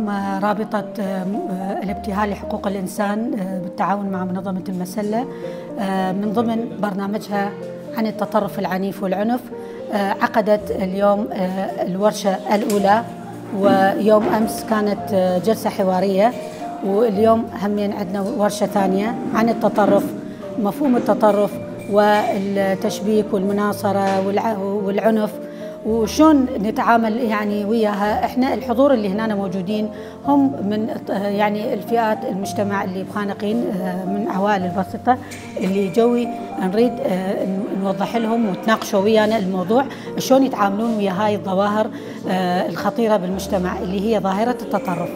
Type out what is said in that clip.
اليوم رابطة الابتهال لحقوق الإنسان بالتعاون مع منظمة المسلة من ضمن برنامجها عن التطرف العنيف والعنف عقدت اليوم الورشة الأولى، ويوم أمس كانت جلسة حوارية، واليوم همين عندنا ورشة ثانية عن التطرف، مفهوم التطرف والتشبيك والمناصرة والعنف وشون نتعامل يعني وياها. احنا الحضور اللي هنا موجودين هم من يعني الفئات المجتمع اللي بخانقين من عوائل البسيطة اللي جوي نريد نوضح لهم وتناقشوا ويانا الموضوع شلون يتعاملون ويا هاي الظواهر الخطيرة بالمجتمع اللي هي ظاهرة التطرف.